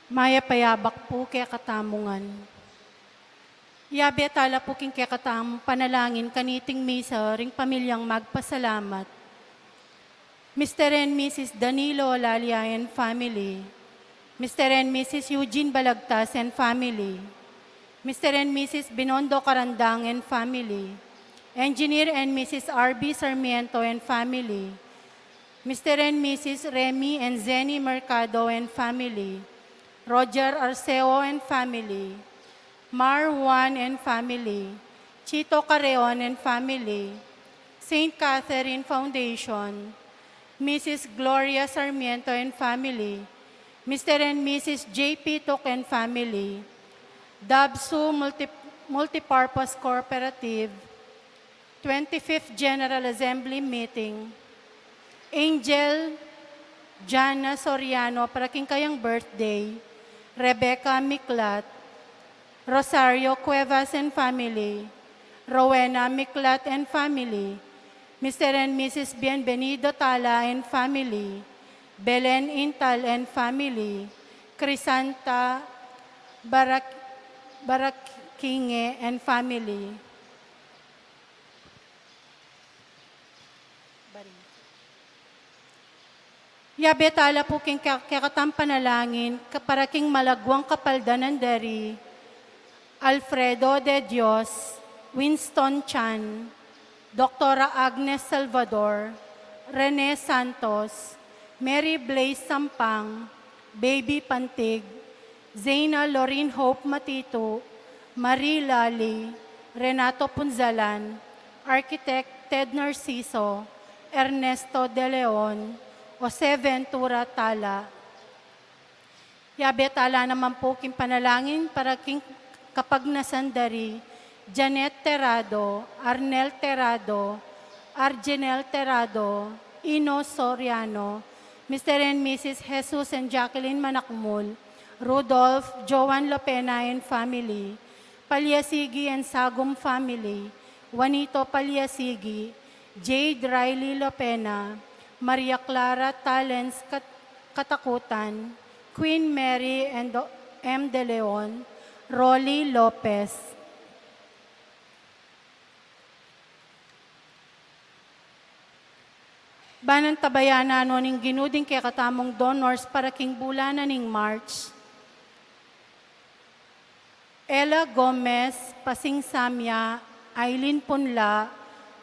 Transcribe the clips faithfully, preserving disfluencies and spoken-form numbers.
Mayap a yabak pu kekatamu ngan. Yabe tala pu king kekatamung panalangin kaniting misa ring pamilyang magpasalamat. Mister and Missus Danilo Olalia and family. Mister and Missus Eugene Balagtas and family. Mister and Missus Binondo Carandang and family. Engineer and Missus R B Sarmiento and family. Mister and Missus Remy and Zenny Mercado and family. Roger Arceo and family. Mar Juan and family. Chito Carreon and family. Saint Catherine Foundation. Missus Gloria Sarmiento and family. Mister and Missus J P Tuk and family. Dabsu Multi- Multipurpose Cooperative. Twenty-fifth General Assembly Meeting. Angel Jana Soriano para king kayang birthday. Rebecca Miklat. Rosario Cuevas and family. Rowena Miklat and family. Mister and Missus Bienvenido Tala and family. Belen Intal and family. Crisanta Barak- Barakinge and family. Yabe tala pu king ke- kekatang panalangin ka- para king malagwang kapaldanan dari Alfredo de Dios, Winston Chan, Doktora Agnes Salvador, Rene Santos, Mary Blaze Sampang, Baby Pantig, Zena Lorraine Hope Matitu, Marie Lali, Renato Punzalan, Architect Ted Narciso, Ernesto De Leon, Jose Ventura Tala. Yabe tala naman pu king panalangin para king kapagnasan dari Janet Terrado, Arnel Terrado, Arjenel Terrado, Ino Soriano, Mister and Missus Jesus and Jacqueline Manakmul, Rudolph, Joan Lopena and family, Paliasigi and Sagum family, Juanito Paliasigi, Jade Riley Lopena, Maria Clara Talens Kat- Katakutan, Queen Mary and Do- M. De Leon, Rolly Lopez. Ban antabayanan no ning Ginu ding kekatamung donors para king bulan na ning March. Ella Gomez, Pasing Samia, Aileen Punla,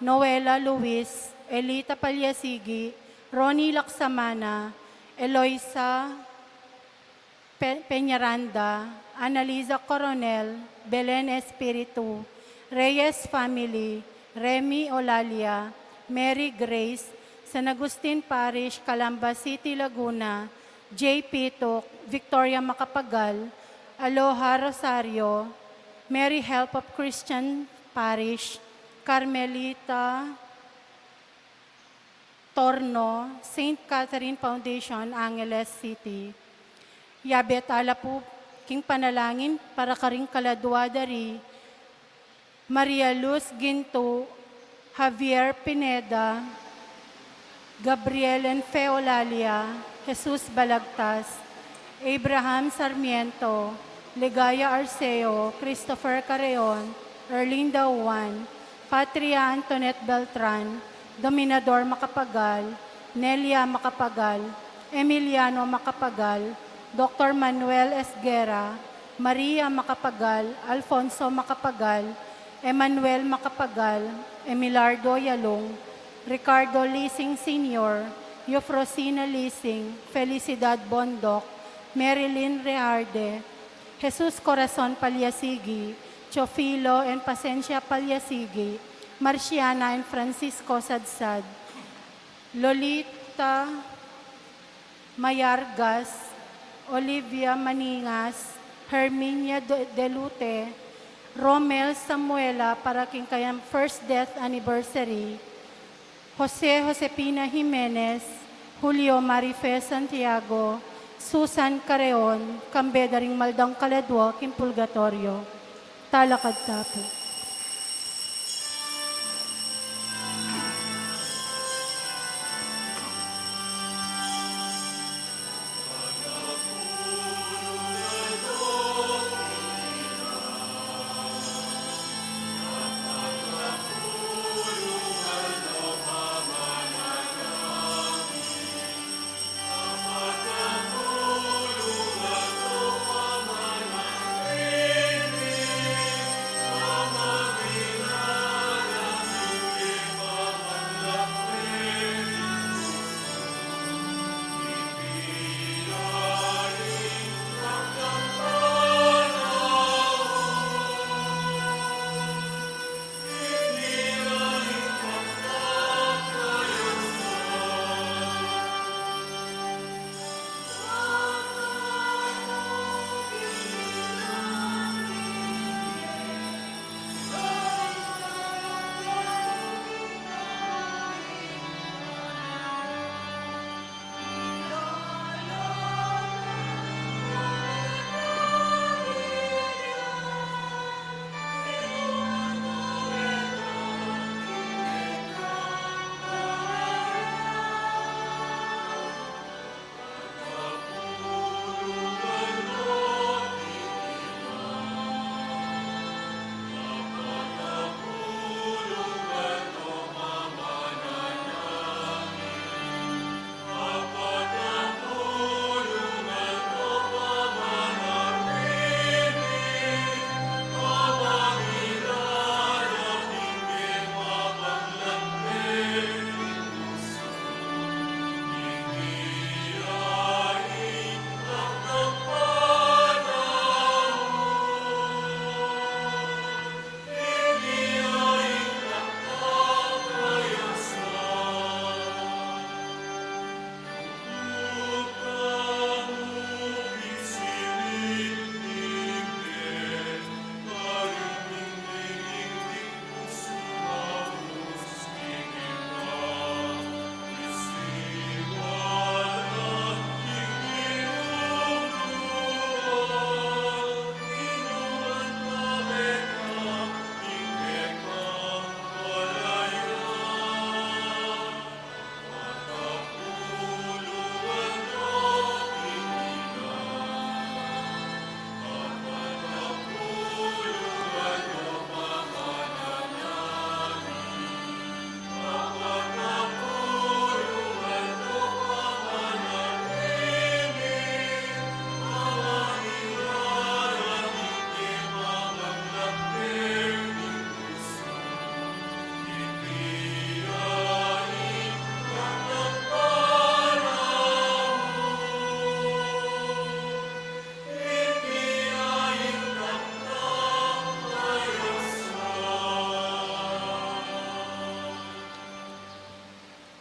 Noela Luis, Elita Paliasigi, Ronnie Laksamana, Eloisa Pe- Peñaranda, Analiza Coronel, Belen Espiritu, Reyes family, Remy Olalia, Mary Grace, San Agustin Parish, Calamba City, Laguna, J P Tuk, Victoria Macapagal, Aloha Rosario, Mary Help of Christian Parish, Carmelita Torno, Saint Catherine Foundation, Angeles City. Yabe tala pu king panalangin para karing kaladua dari Maria Luz Ginto, Javier Pineda, Gabriel and Fe Olalia, Jesus Balagtas, Abraham Sarmiento, Ligaya Arceo, Christopher Carreon, Erlinda Juan, Patria Antoinette Beltran, Dominador Macapagal, Nelia Macapagal, Emiliano Macapagal, Doktor Manuel Esguerra, Maria Macapagal, Alfonso Macapagal, Emmanuel Macapagal, Emilardo Yalung, Ricardo Lising Senior, Eufrosina Lising, Felicidad Bondoc, Marilyn Rearde, Jesus Corazon Paliasigi, Teofilo and Pasencia Paliasigi, Marciana and Francisco Sadsad, Lolita Mayargas, Olivia Maningas, Herminia De- Delute, Romel Samuela para king kayang first death anniversary, Jose Josepina Jimenez, Julio Marife Santiago, Susan Careon, kambe da ring maldang kaladua king purgatorio. Talakad ta pu.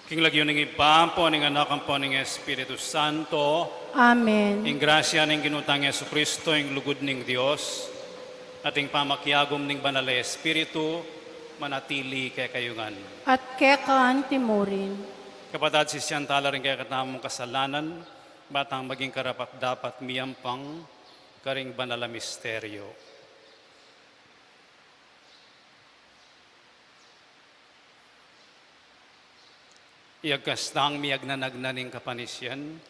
King lagyu ning Ibpa, ampo ning Anak, ampo ning Espiritu Santo. Amen. Ing grasya ning Ginu tang Jesucristo, ing lugud ning Dios, at ing pamakiagum ning Banal a Espiritu, manatili kekayu ngan. At keka anti mu rin. Kapatad, sisian tala ring kekatamung kasalanan, ba tang maging karapat-dapat miyampang karing banal a misteryo. Iyagkas tang miyagnanagna ning kapanisian.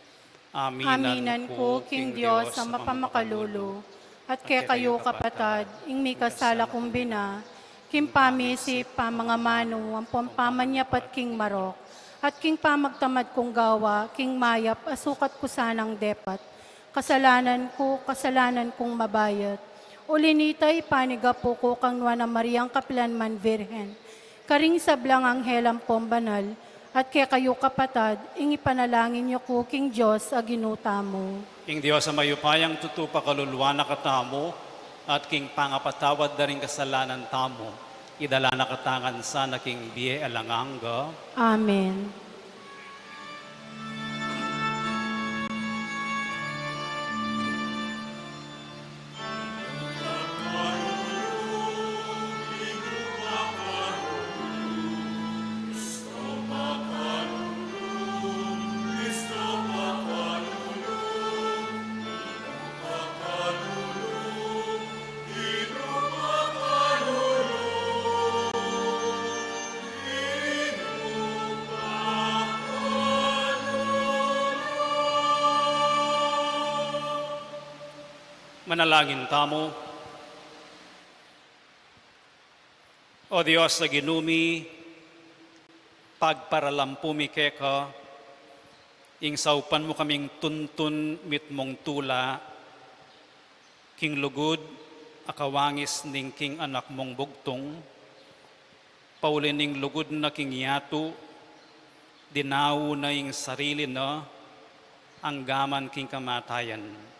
Aminan ku king Dios a mapamakalulu, at kekayu kapatad, ing mikasala kung bina, king pamisip, pamangamanu, ampong pamanyapat king marok, at king pamagtamad kung gawa, king mayap a sukat ku sanang depat. Kasalanan ku, kasalanan kung mabayat. Uli nita, ipanigapu ku kang Nuan a Mariang kapilan man Virgen, karing sablang anghel ampong banal, at kekayu kapatad, ing ipanalangin yu ku king Dios a Ginu tamu. Ing Dios a mayupayang tutu pakaluluan na katamu, at king pangapatawad da ring kasalanan tamu, idala na katamu ngan sana king bie alang angga. Amen. Manalangin tamu. O Dios a Ginu mi, pagparalampu mi keka, ing saupan mu kaming tuntun mitmung tula, king lugud a kawangis ning king Anak mung bugtung, pauli ning lugud na king yatu, dinau na ing sarili na, anggaman king kamatayan.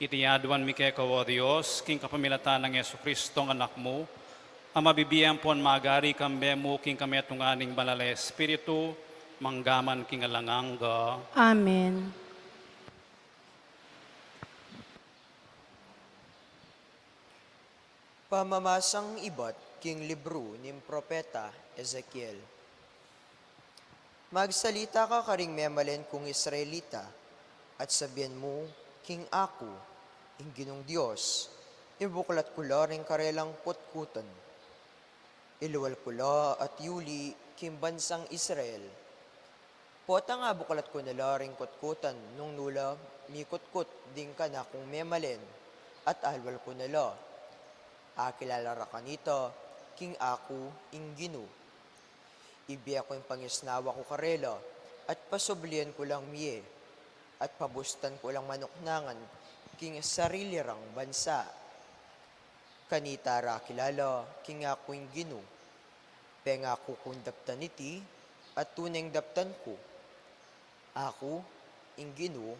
Iti aduan mi keka, o Dios, king kapamilatan nang Jesucristo, Anak mu, a mabibie ampon magari kambe mu king kametungan ning Banal a Espiritu, manggaman king alang angga. Amen. Pamamasang ibat king libru ning propeta Ezekiel. Magsalita ka karing memalen kung Israelita, at sabian mu, king aku, ing Ginung Dios, ibuklat ku la ring karelang kutkutan. Ilual ku la at yuli king bansang Israel. Potang abuklat ku na la ring kutkutan nung nu la mikutkut ding kanakung memalen, at alwal ku na la. Akilala ra kanita king aku ing Ginu. Ibie ku ing pangisnawa ku karela, at pasublian ku lang mie, at pabustan ku lang manuknangan king sarili rang bansa. Kanita ra akilala king aku ing Ginu. Pengaku kung daptan iti, at tuneng daptan ku. Aku, ing Ginu,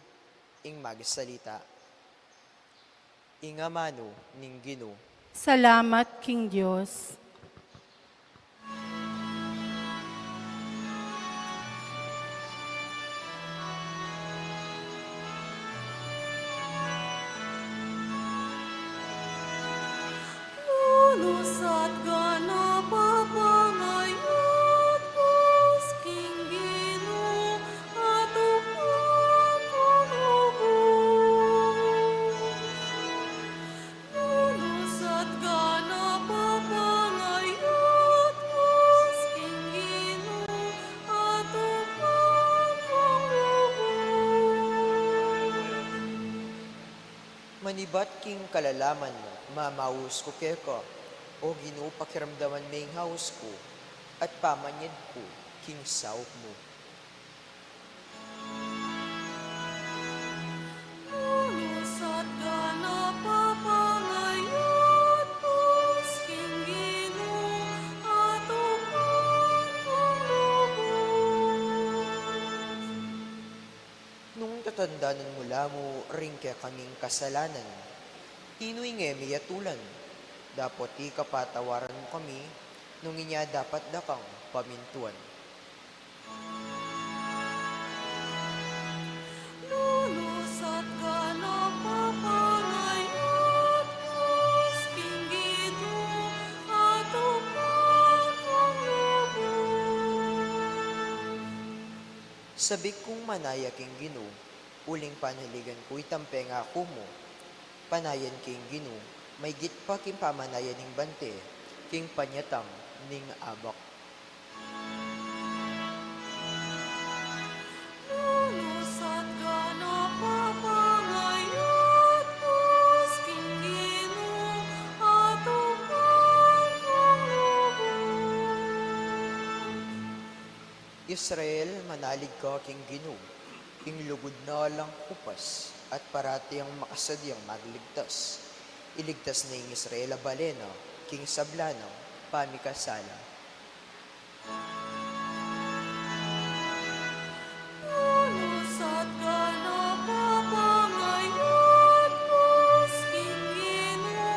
ing magsalita. Ing amanu ning Ginu. Salamat king Dios. Nunus at ganap a pangayatbus king Ginu, atukpan kung lugud. Nunus at ganap a pangayatbus king Ginu, atukpan kung lugud. Manibat king kalalaman mu, mamaus ku keka, O Ginu, pakiramdaman me ing aus ku, at pamanyad ku king saup mu. Nunus at ganap a pangayatbus king Ginu, atukpan kung lugud. Nung tatandanan mu la mu ring kekaming kasalanan, inu ing e mi atulan? Dapot ipatawaran mu kami, nung inya dapat da kang pamintuan. Lulus at ganap a pangayatbus king Ginu, adupan kung lubus. Sabik kung manaya king Ginu, uling panaligan ku itang pengaku mu. Panayan king Ginu, maygit pa king pamanaya ning bante, king panyatang ning abak. Lulus at ganap a pangayatbus king Ginu, adupan kung lubus. Israel, manalig ka king Ginu, ing lugud na alang kupas, at parati yang makasadyang magligtas. Iligtas na ing Israel a bale na, king sabla nang pamikasala. Lulus at ganap a pangayatbus king Ginu,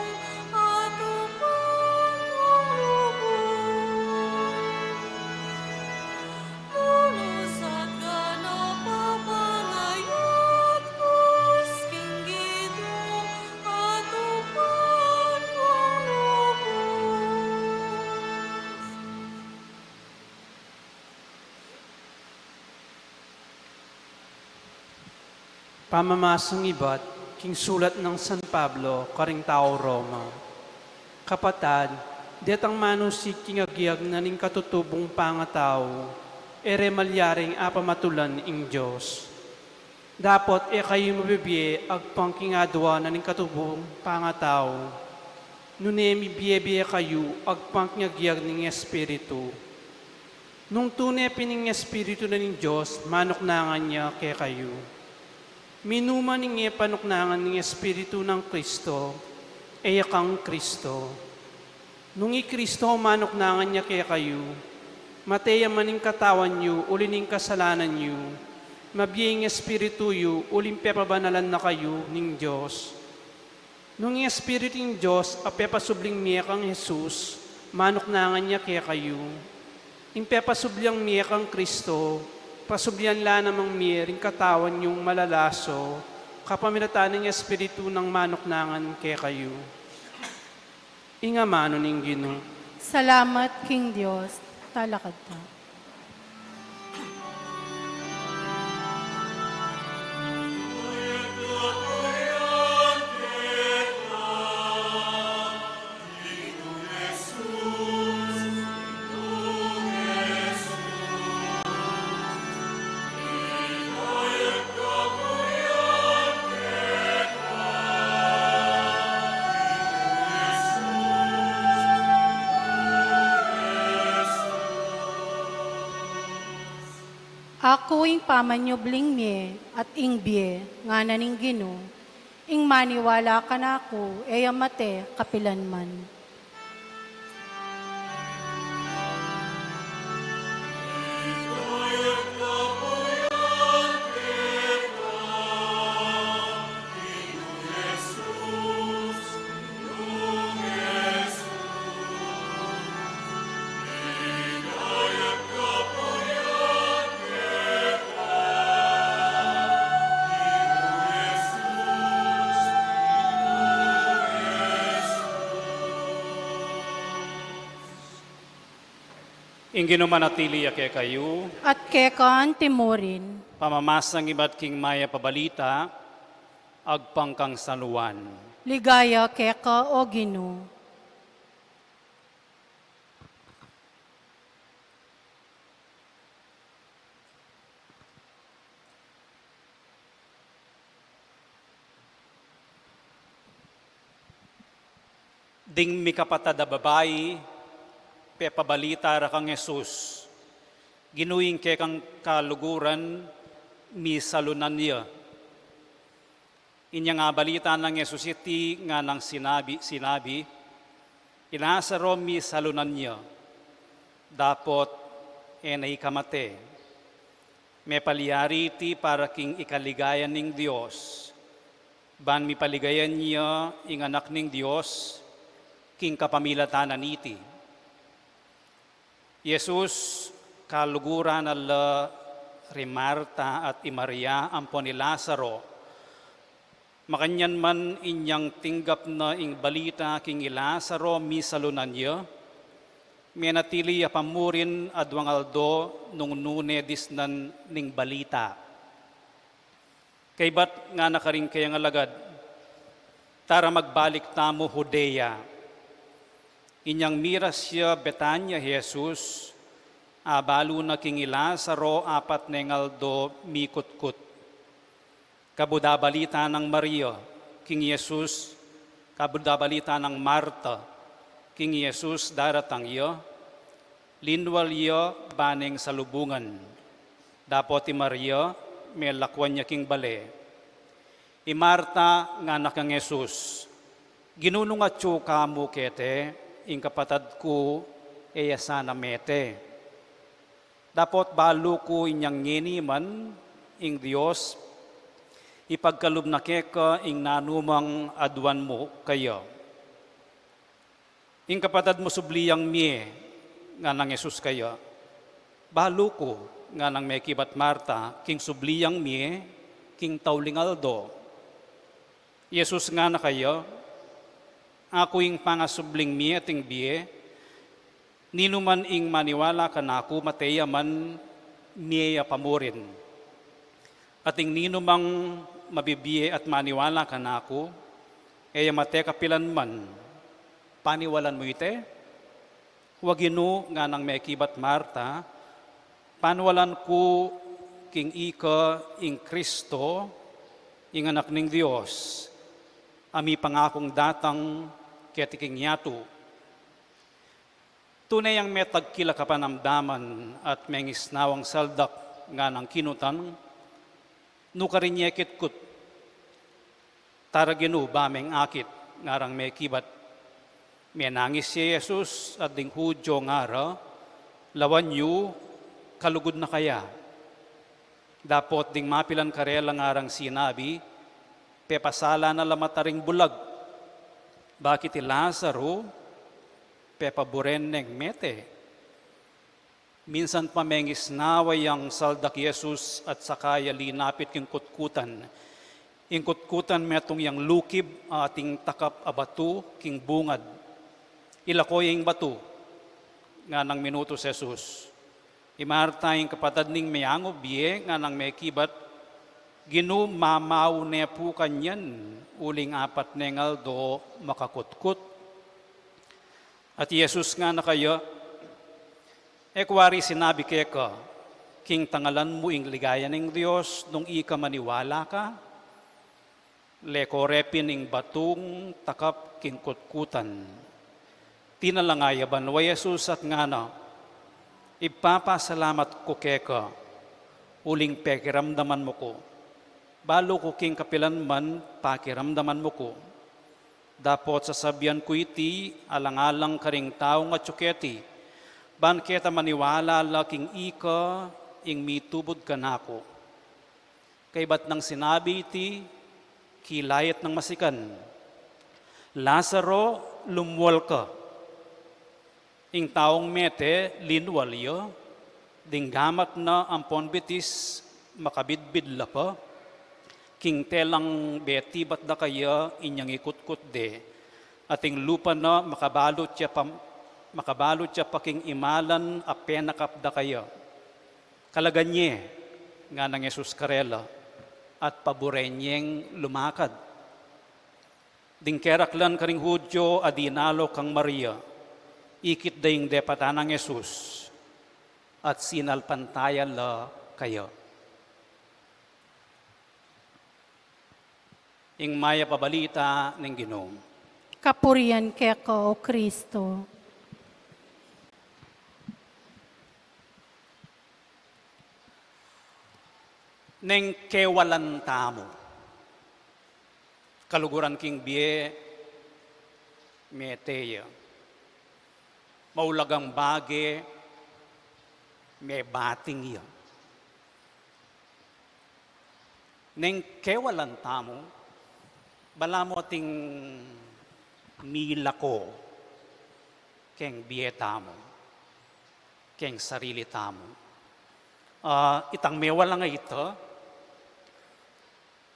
adupan kung lubus. Lulus at ganap a pangayatbus king Ginu, adupan kung lubus. Pamamasang ibat king sulat nang San Pablo karing tau Roma. Kapatad, detang manusik king agyag na ning katutubung pangatau, e re malyaring apamatulan ing Dios. Dapot e kayu mabibie agpang king adua na ning katubung pangatau, nune mibie-bie kayu agpang king agyag ning Espiritu. Nung tune pin ing Espiritu na ning Dios, manuknangan ya kekayu. Minuman ing e panuknangan ning Espiritu nang Kristo, e ya kang Kristo. Nung i Kristo manuknangan ya kekayu, mate ya man ing katawan yu uli ning kasalanan yu, mabie ing Espiritu yu uling pepabanalan na kayu ning Dios. Nung ing Espiritu ning Dios a pepasubling mie kang Jesus, manuknangan ya kekayu. Ing pepasubliang mie kang Kristo, pasublian la namang mie ring katawan yung malalaso, kapamilatan ning Espiritu nang manuknangan kekayu. Ing amanu ning Ginu. Salamat king Dios. Talakad ta. Aku ing pamanyubling mie at ing bie, ngana ning Ginu, ing maniwala kanaku e ya mate kapilanman. Ing Ginu manatili ya kekayu. At keka anti mu rin. Pamamasang ibat king Mayap a Balita agpang kang San Juan. Ligaya keka, O Ginu. Ding mikapatad a babai, pepabalita ra kang Jesus, Ginu, ing kekang kaluguran misalunan ya. Inyang abalita nang Jesus iti, nganang sinabi, sinabi, I Lazaro misalunan ya, dapot e na ikamate. Mepalyari iti para king ikaligaya ning Dios, ban mipaligayan ya ing Anak ning Dios king kapamilatan na niti. Jesus, Kaluguran na la ri Marta at i Maria ampon i Lazaro. Makanyan man inyang tinggap na ing balita king i Lazaro misalunan ya, menatili ya pa murin aduang aldo nung nune disnan ning balita. Kaybat ngana karing kayang alagad, "Tara magbalik tamu Judea." Inyang miras ya Betania i Jesus, abalu na king i Lazaro apat neng aldo mikutkut. Kabud abalita nang Maria king Jesus, kabud abalita nang Marta king Jesus daratang ya, linwal ya ba neng salubungan. Dapot i Maria, melakwan ya king bale. I Marta ngana kang Jesus, "Ginu, nung atyu ka mu kete, ing kapatad ku e ya sana mete." Dapot balu ku inyang ngeni man ing Dios, ipagkalub na keka ing nanumang aduan mu kaya. "Ing kapatad mu subli yang mie," nganang Jesus kaya. "Balu ku," nganang mekibat Marta, "king subli yang mie king tauling aldo." Jesus ngana kaya, "Aku ing pangasubling mie at ing bie, ninuman ing maniwala kanaku, mate ya man, mie ya pa murin. At ing ninumang mabibie at maniwala kanaku, e ya mate kapilan man." "Paniwalan mu ite?" "Wa, Ginu," nganang mekibat Marta, "paniwalan ku king ika ing Kristo, ing Anak ning Dios, a mipangakung datang keti king yatu." "Tune yang metagkil a kapanamdaman at mengisnawang saldak," nganang kinutan, "nu karin ye kitkut?" "Tara, Ginu, ba meng akit," ngarang mekibat. Menangis ya i Jesus at ding Judio ngara, "Lawan yu, kalugud na kaya." Dapot ding mapilan karela ngarang sinabi, "Pepasala na la mata ring bulag. Bakit i Lazaro, pepaburen neng mete." Minsan pa mengisnawa yang saldak i Jesus at saka ya linapit king kutkutan. Ing kutkutan metung yang lukib a ating takap a batu king bungad. "Ilako ye ing batu," nganang minutus Jesus. I Marta, ing kapatad ning meangu bie, nganang mekibat, "Ginu, mamau ne pu kanyan, uling apat neng aldo makakutkut." At i Jesus ngana kaya, "E ku wari sinabi keka, king tangalan mu ing ligaya ning Dios nung ika maniwala ka?" Leko re pin ing batung takap king kutkutan. Tinalanga ya banua i Jesus at ngana, "Ipapasalamat ku keka, uling pekiramdaman mu ku. Balu ku king kapilan man pakiramdaman mu ku. Dapot sasabian ku iti alang-alang karing taung atyu keti, ban keta maniwala la king ika ing mitubud kanaku." Kaybat nang sinabi iti, kilayat nang masikan, "Lazaro, lumwal ka." Ing taung mete, linwal ya, ding gamat na ampon bitis, makabidbid la pa. King telang betibat da kaya inyang ikutkut de, at ing lupa na makabalut ya pa, makabalut ya pa king imalan a penakap da kaya. "Kalagan ye," nganang Jesus karela, at paburen yeng lumakad. Ding keraklan karing Judio a dinalo kang Maria, ikit da ing depatan nang Jesus, at sinalpantaya la kaya. Ing mayap a balita ning Ginu. Kapurian keka, O Kristo. Neng kewalan tamu, kaluguran king bie, mete ya. Maulagang bage, mebating ya. Neng kewalan tamu, balamu ating milako keng bie tamu. keng sarili tamu. Ah, itang mewala a ita,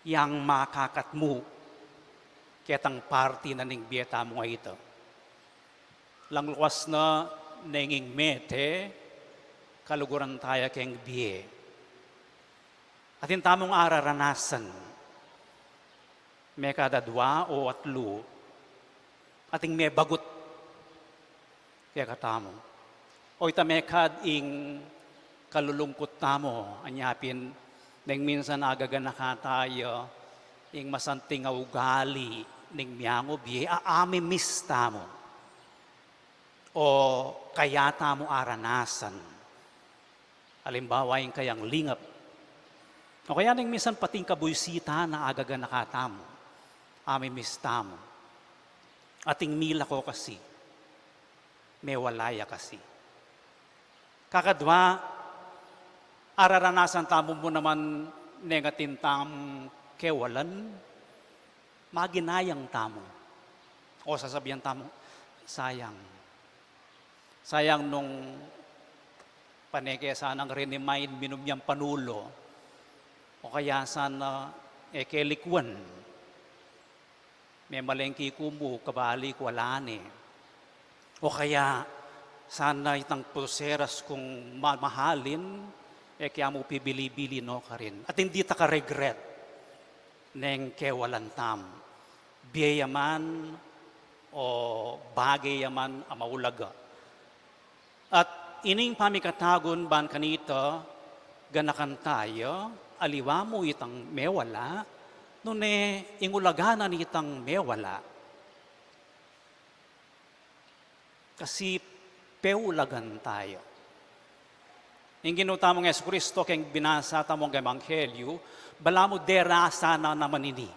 yang makakatmu ketang parti na ning bie tamu a ita. Langluas na neng ing mete, kaluguran taya keng bie. Atin tamung araranasan, mekad adua o atlu, ating mebagut kekatamu. O ita mekad ing kalulungkut tamu, anya pin, neng minsan agaganaka taya ing masanting a ugali ning miangu bie, a, amimiss tamu. O kaya tamu aranasan. Alimbawa, ing kayang lingap. O kaya neng minsan pati ing kabuisitan a agaganaka tamu, amimiss tamu. Ating milako kasi, mewala ya kasi. Kakadwa, araranasan tamu mu naman neng atin tamung kewalan, maginayang tamu. O sasabian tamu, "Sayang. Sayang nung pane ke sanang remind, minum yang Panolo. O kaya sana e ke likuan. Memalengke ku mu, kabali ku ala ne. O kaya sana itang pulseras kung mamahalin, e ke mu pibili-bili no karin." Atin dita ka-regret neng kewalan tamu. Bie ya man o bage ya man a maulaga. At ining pamikatagun ban kanita, ganakan taya, aliwa mu itang mewala, nune ing ulaga na nitang mewala. Kasi peulagan taya. Ing Ginu tamung Jesucristo keng binasa tamung ebanghelyu, balamu derasa na naman ini.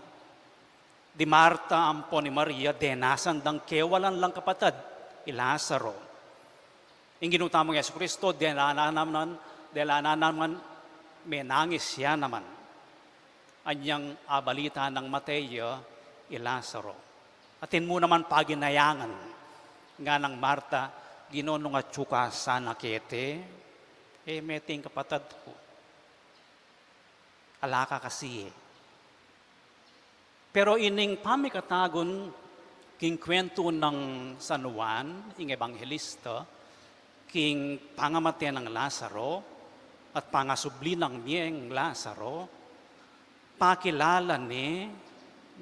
Di Marta ampon i Maria, denasan dang kewalan lang kapatad, i Lazaro. Ing Ginu tamung Jesucristo, dela na naman, dela na naman, menangis ya naman. Anyang abalita nang mate ya i Lazaro. Atin mu naman paginayangan, nganang Marta, "Ginu, nung atyu ka sana kete, e mete ing kapatad ku. Ala ka kasi e." Pero ining pamikatagun king kwentu nang San Juan, ing ebanghelista, king pangamate nang Lazaro at pangasubli nang mieng Lazaro, pakilala ne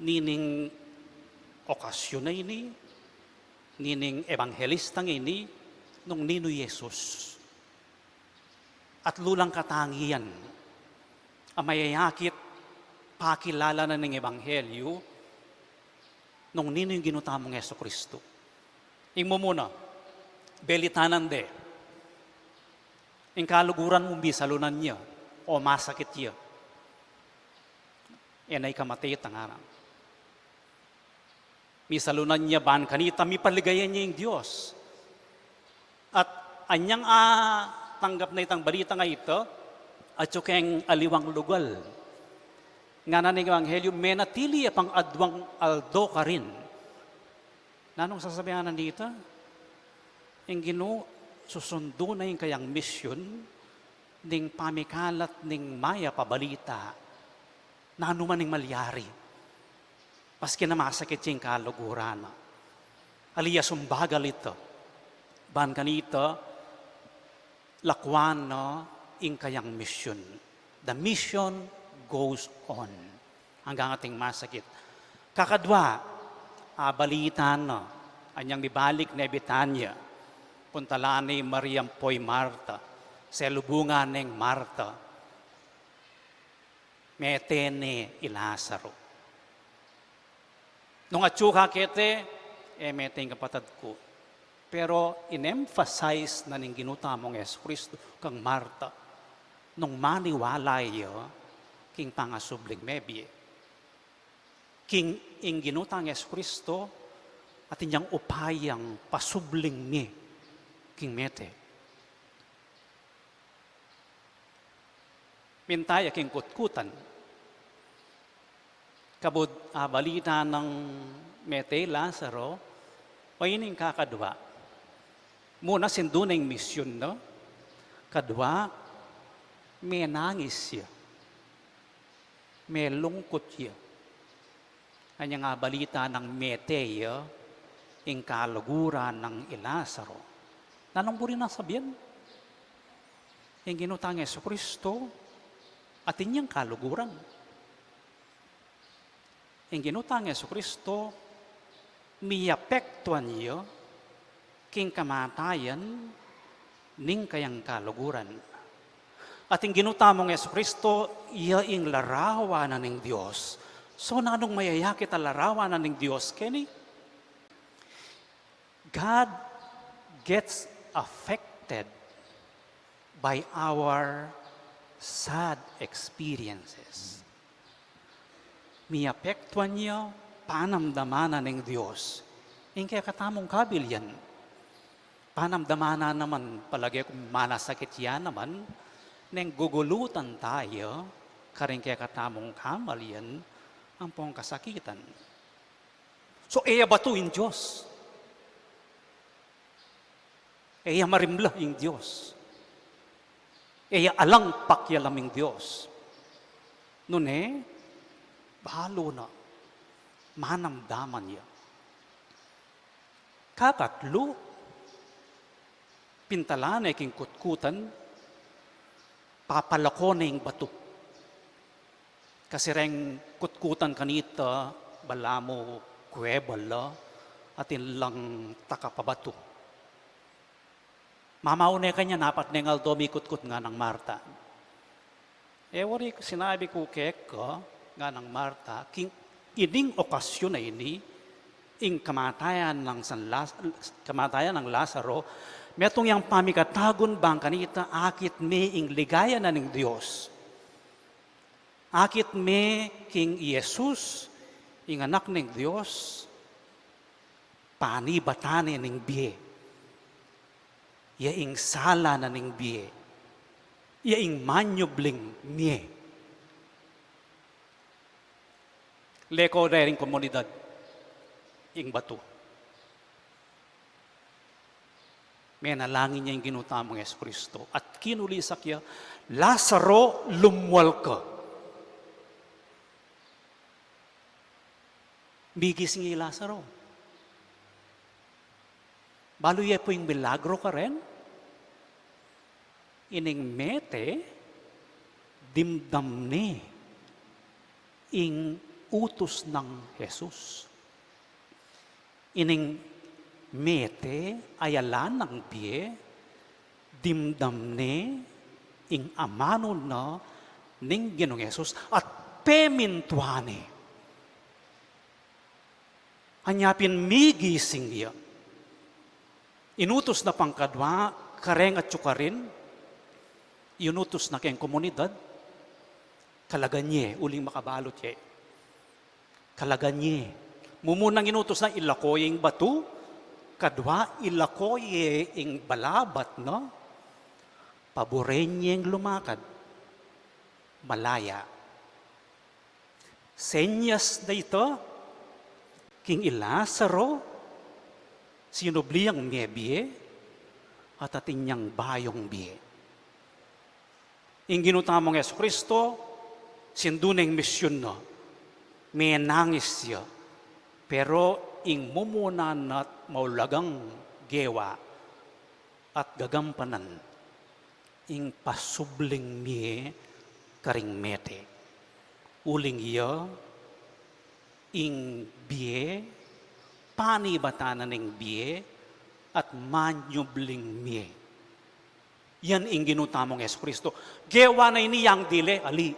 nining okasyun a ini, nining ebanghelistang ini, nung ninu i Jesus. Atlu lang katangian a mayayakit pakilala na ning ebanghelyu nung ninu ing Ginu tamung Jesucristo. Ing mumuna, belitanan de ing kaluguran mu, misalunan ya o masakit ya. E na ikamate itang aram. Misalunan ya ban kanita, mipaligayan ya ing Dios. At anyang atanggap na itang balitang a ita, atyu keng aliwang lugal. Ngana ning ebanghelyu, menatili ya pang adwang aldo karin. Nanung sasabian na nita? Ing Ginu, susundu na ing kayang misyun ning pamikalat ning mayap a balita, nanu man ing malyari. Maski na masakit ya ing kaluguran na, ali ya sumbagal ita, ban kanita, lakuan na ing kayang misyun. The mission goes on. Anggang ating masakit. Kakadwa, abalitan na, anyang mibalik ne Betania, puntalan ne i Maria ampo i Marta, selubungan neng Marta, mete ne i Lazaro. Nung atyu ka kete, e mete ing kapatad ku. Pero in-emphasize na ning Ginu tamung Jesucristo kang Marta, nung maniwala ya king pangasubling mebie. King ing Ginu tang Jesucristo, atin yang upayang pasubling ne king mete. Minta ya king kutkutan. Kabud abalita nang mete i Lazaro, o ining kakadwa. Muna sindu na ing misyun na, Kadua, menangis ya, melungkut ya. Anya nga balita nang mete ya ing kaluguran nang i Lazaro. Nanung buri nang sabian? Ing Ginu tang Jesucristo, atin yang kaluguran. Ing Ginu tang Jesucristo, miapektuan ya king kamatayan ning kayang kaluguran. At ing Ginu tamung Jesucristo, ya ing larawan na ning Dios. So, nanung mayayakit a larawan na ning Dios keni? God gets affected by our sad experiences. Miapektuan ya, panamdaman na ning Dios ing kekatamung kabilian. Panamdaman na naman, palage ku manasakit ya naman, neng gugulutan taya karing kekatamung kamalian ampong kasakitan. So, e ya batu ing Dios. E ya marimla ing Dios. E ya alang pakialam ing Dios. Nune, balu na, manamdaman ya. Kakatlu, pintalan ne king kutkutan, papalako ne ing batu. Kasi reng kutkutan kanita, balamu kuweba la, atin lang takap a batu. Mamaune kanyan, apat neng aldo mikutkut, nganang Marta. E wari, sinabi ku keka, nganang Marta, king ining okasyun a ini, ing kamatayan nang San Laz-, kamatayan nang Lazaro, metung yang pamikatagun bang kanita, akit me ing ligaya na ning Dios. Akit me king Jesus, ing Anak ning Dios, panibatan ne ning bie. Ya ing sala na ning bie. Ya ing manyubling mie. Leko de ring komunidad ing batu. Menalangin ya ing Ginu tamung Jesucristo at kinulisak ya, "Lazaro, lumual ka." Migising i Lazaro. Balu ye pu ing milagro karen? Ining mete, dimdam ne ing utus nang Jesus. Ining mete, ayalan nang bie, dimdam ne ing amanu na ning Ginung Jesus at pemintuan ne. Anya pin migising ya. Inutus na pang kadwa, kareng atyu karin, inutus na keng komunidad, kalagan ye, uling makabalut ye. Kalagan ye. Mumunang inutus na, ilako ye ing batu, kadwa ilako ye ing balabat na, paburen yeng lumakad. Malaya. Senyas da ita, king i Lazaro, sinubli yang mie bie, at atin yang bayung bie. Ing Ginu tamung Jesucristo, sindu neng misyun na, menangis ya, pero ing mumuna na't maulagang gewa at gagampanan, ing pasubling mie karing mete. Uling ya, ing bie, panibatan na ning bie, at manyubling mie. Yan ing Ginu tamung Jesucristo. Gewa na ini yang dile, ali.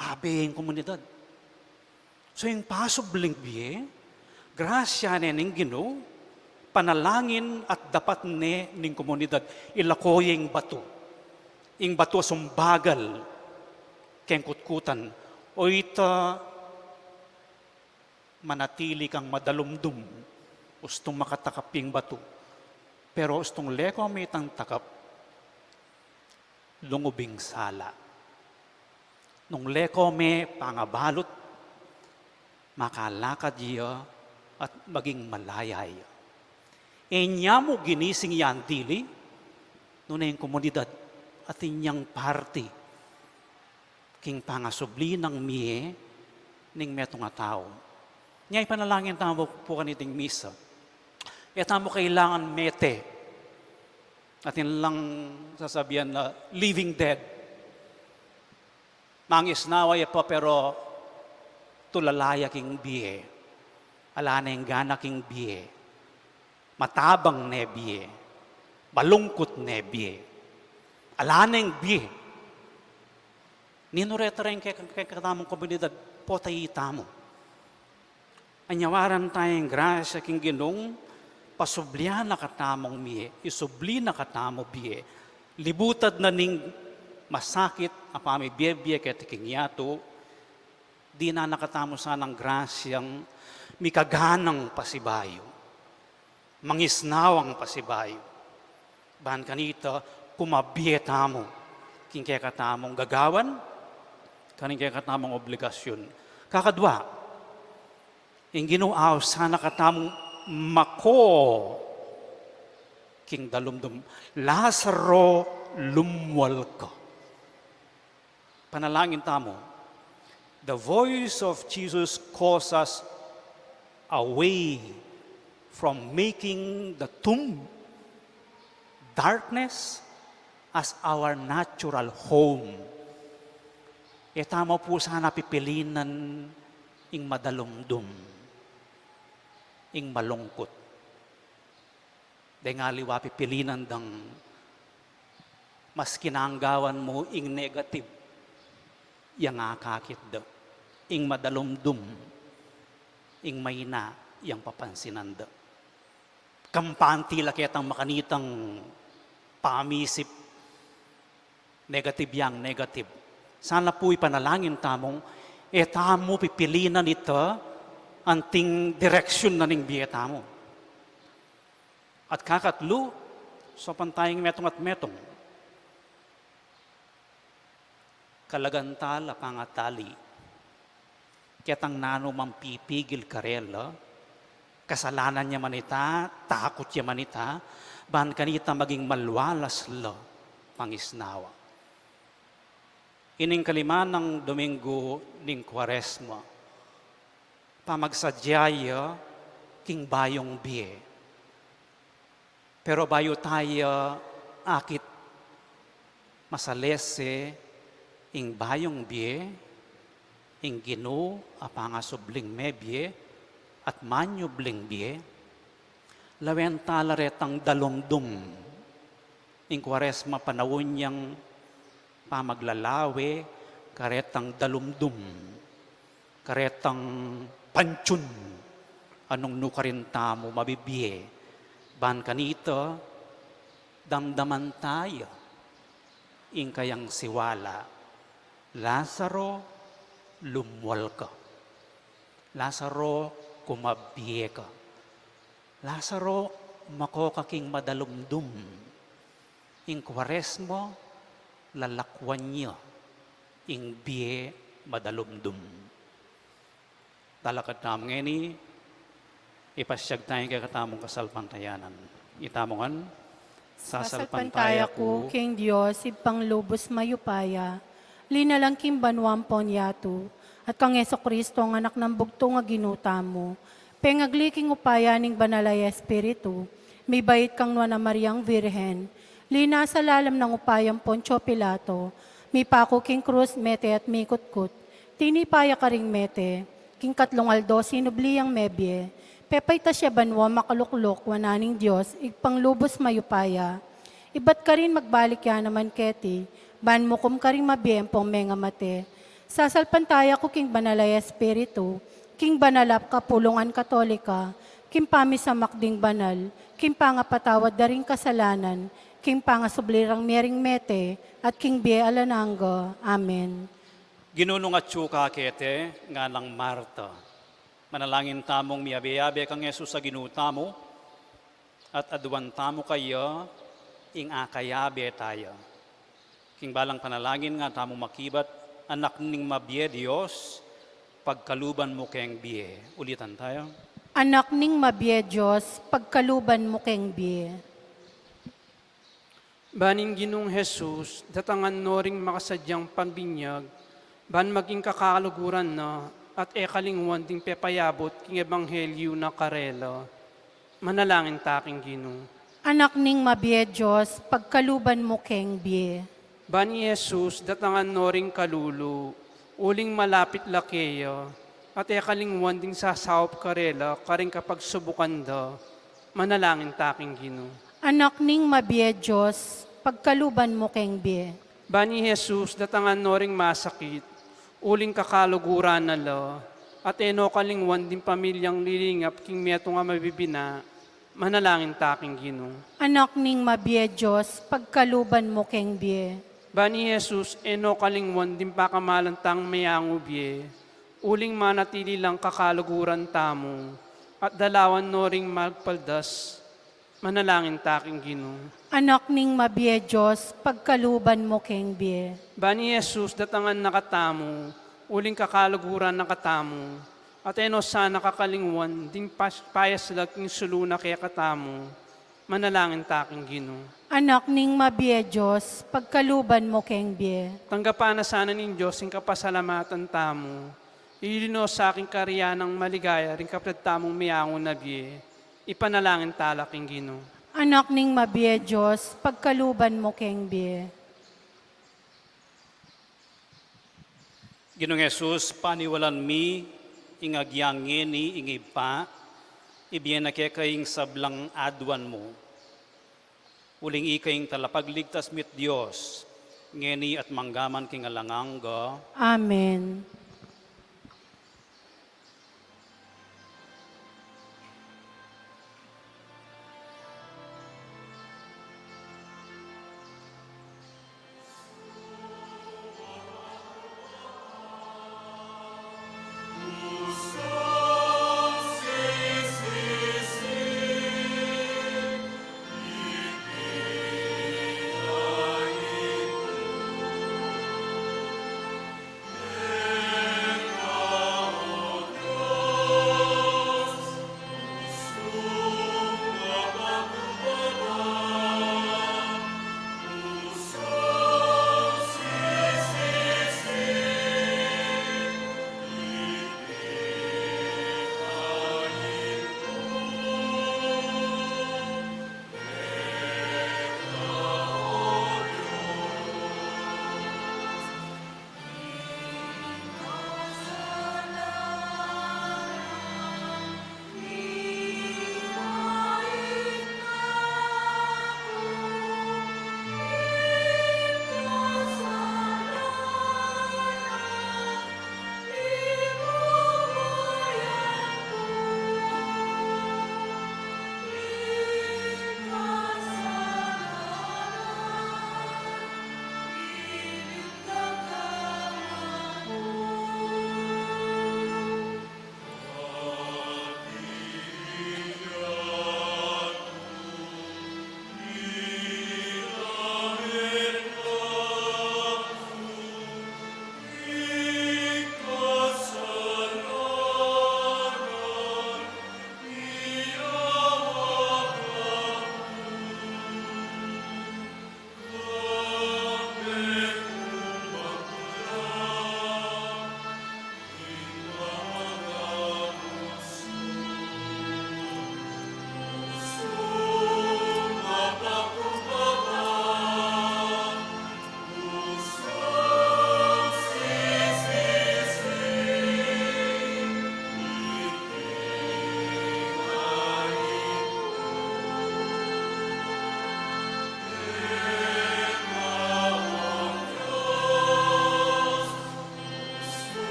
Abe ing komunidad. So, ing pasubling bie, grasya ne ning Ginu, panalangin at dapat ne ning komunidad, ilako ye ing batu. Ing batu a sumbagal keng kutkutan, o ita manatili kang madalumdum, ustung makatakap ing batu. Pero ustung leko me itang takap, lungub ing sala. Nung leko me pangabalut, makalakad ya at maging malaya ya. Inya mu ginising yang dili, nune ing komunidad atin yang parti king pangasubli nang mie ning metung a tau. Nya ipanalangin tamu pu kaniting misa. E tamu kailangan mete. Atin lang sasabian na living dead. Mangisnawa ya pa pero tulala ya king bie. Ala neng gana king bie. Matabang ne bie. Malungkut ne bie. Ala neng bie. Ninu reta reng ke, ke, kekatamung komunidad, potay tamu. Anyawaran tayang grasya king Ginung, pasublian na katamung mie, isubli na katamu bie. Libutad na ning masakit a pamibie-bie keti king yatu, dinan na katamu sanang grasyang mikaganang pasibayu, mangisnawang pasibayu. Ban kanita, kumabie tamu king kekatamung gagawan, karing kekatamung obligasyun. Kakadwa, ing Ginu ausan na katamung mako king dalumdum. Lazaro, lumwal ka. Panalangin tamu. The voice of Jesus calls us away from making the tomb darkness as our natural home. E tamu pu sana pipilinan ing madalumdum, ing malungkut. Deng aliwa pipilinan dang mas kinanggawan mu ing negative, yang akakit da, ing madalumdum, ing maina, yang papansinan da. Kampante la ketang makanitang pamisip, negative yang negative. Sana pu ipanalangin tamung, e tamu pipilinan ita anting direksyun na ning bie tamu. At kakatlu, saupan tayang metung at metung. Kalagan ta la pangatali. Ketang nanu mang pipigil karela, kasalanan ya man ita, takut ya man ita, ban kanita maging malwalas la pangisnawa. Ining kalima nang Domingo ning Kuaresma, pamagsadya ya king bayung bie. Pero bayu taya akit masalese ing bayung bie, ing Ginu a pangasubling mebie at manyubling bie, lawen ta la retang dalumdum. Ing Kuaresma panaun yang pamaglalawe karetang dalumdum, karetang pansyun, a nung nu karin tamu mabibie. Ban kanita, damdaman taya ing kayang siwala, "Lazaro, lumwal ka. Lazaro, kumabie ka. Lazaro, mako ka king madalumdum." Ing Kuaresma, lalakwan ya ing bie madalumdum. Talakad tamu ngeni, ipasyag taya ing kekatamung kasalpantayanan. Itamu ngan. Sasalpantaya ku king Dios, Ibpang lubus mayupaya, linalang king banua ampon yatu, at kang Jesucristo, ang Anak nang bugtung a Ginu tamu, pengagli king upaya ning Banal a Espiritu, mibait kang Nuan a Mariang Virgen, linasa lalam nang upaya nang Poncio Pilato, mipaku king krus, mete at mikutkut, tinipa ya karing mete, king katlung aldo sinubli yang mebie, pepaitas ya banua, makaluklok wanan ning Dios, Ibpang lubus mayupaya. Ibat karin magbalik ya naman keti, ban mukum karing mabie ampong mengamate. Sasalpantaya ku king Banal a Espiritu, king banal a kapulungan Katolika, king pamisamak ding banal, king pangapatawad da ring kasalanan, king pangasubli rang mie ring mete, at king bie alang angga. Amen. Ginu, nung atyu ka keti, nganang Marta, manalangin tamung miyabe-yabe kang Jesus a Ginu tamu, at aduan tamu kaya ing akayabe taya. King balang panalangin nga tamu makibat, Anak ning mabie Dios, pagkaluban mu keng bie. Ulitan taya. Anak ning mabie Dios, pagkaluban mu keng bie. Ban ing Ginung Jesus, datangan no ring makasadyang pambinyag, ban maging kakaluguran na, at e kalingwan ding pepayabut king ebanghelyu na karela. Manalangin ta king Ginu. Anak ning mabie Dios, pagkaluban mu keng bie. Ban i Jesus, datangan no ring kalulu, uling malapit la keya, at e kalingwan ding sasaup karela, karing kapagsubukan da. Manalangin ta king Ginu. Anak ning mabie Dios, pagkaluban mu keng bie. Ban i Jesus, datangan no ring masakit, uling kakaluguran na la, at e no kalingwan ding pamilyang lilingap king metung a mabibina. Manalangin ta king Ginu. Anak ning mabie Dios, pagkaluban mu keng bie. Ban i Jesus, e no kalingwan ding pakamalan tang meangu bie, uling manatili lang kakaluguran tamu, at dalawan no ring magpaldas. Manalangin ta king Ginu. Anak ning mabie Dios, pagkaluban mu keng bie. Ban i Jesus, datangan na katamu, uling kakaluguran na katamu, at e no sana kakalingwan ding pas- payaslag king sulu na kekatamu. Manalangin ta king Ginu. Anak ning mabie Dios, pagkaluban mu keng bie. Tanggapan na sana ning Dios ing kapasalamatan tamu, ilinos sa king karian nang maligaya ring kapatad tamung meangu na bie. Ipanalangin ta la king Ginu. Anak ning mabie Dios, pagkaluban mu keng bie. Ginung Jesus, paniwalan mi ing agyang ngeni ing Ibpa, ibie na keka ing sablang aduan mu. Uling ika ing talapagligtas mi't Dios, ngeni at manggaman king alang angga. Amen.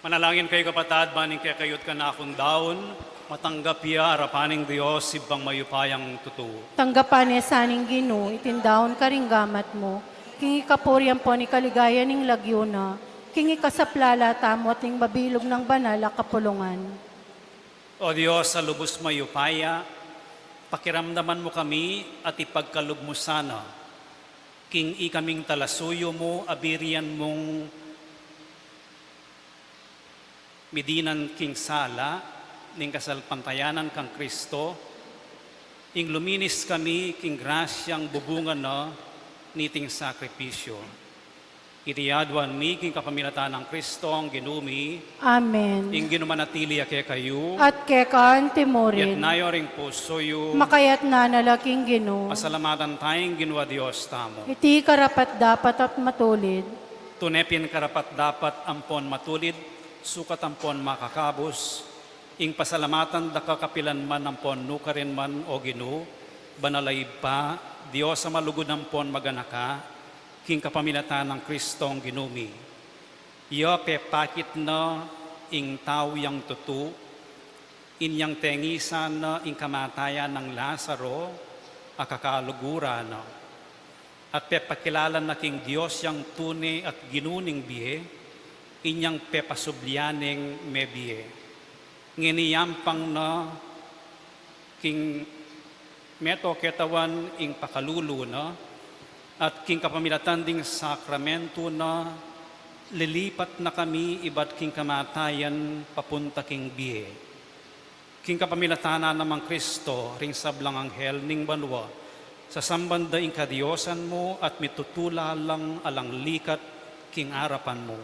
Manalangin kayu, kapatad, ban ing kekayu't kanakung daun, matanggap ya arapan ning Dios, Ibpang mayupayang tutu. Tanggapan na sa ning Ginu iting daun karing gamat mu, king ikapuri ampon ikaligaya ning lagyu na, king ikasaplala tamu at ning mabilug nang banal a kapulungan. O Dios a lubus mayupaya, pakiramdaman mu kami at ipagkalub mu sana, king ikaming talasuyu mu, a birian mung midinan king sala ning kasalpantayanan kang Kristo, ing luminis kami king grasyang bubungan na niting sakripisyu. Iti aduan mi king kapamilatan nang Kristong Ginu mi. Amen. Ing Ginu manatili ya kekayu. At keka antimurin. Itas yu ring pusu yu. Makaitas na la king Ginu. Pasalamatan taya ing Ginu a Dios tamu. Iti karapat-dapat at matulid. Tune pin karapat-dapat ampon matulid, sukat ampon makakabus, ing pasalamatan da ka kapilan man ampon nukarin man, o Ginu, banal a Ibpa, Dios a malugud ampon maganaka, king kapamilatan nang Kristong Ginu mi. Ya pepakit na ing tau yang tutu, inyang tengisan na ing kamatayan nang Lazaro, a kakaluguran na. At pepakilala na king Dios yang tune at Ginu ning bie, inyang pepasublian neng mebie. Ngeni yampang na king meto ketawan ing pakalulu na, at king kapamilatan ding sakramentu na, lilipat na kami ibat king kamatayan papunta king bie. King kapamilatan na namang Kristo, ring sablang anghel ning banua, sasamban da ing kadiosan mu at mitutula lang alang likat king arapan mu.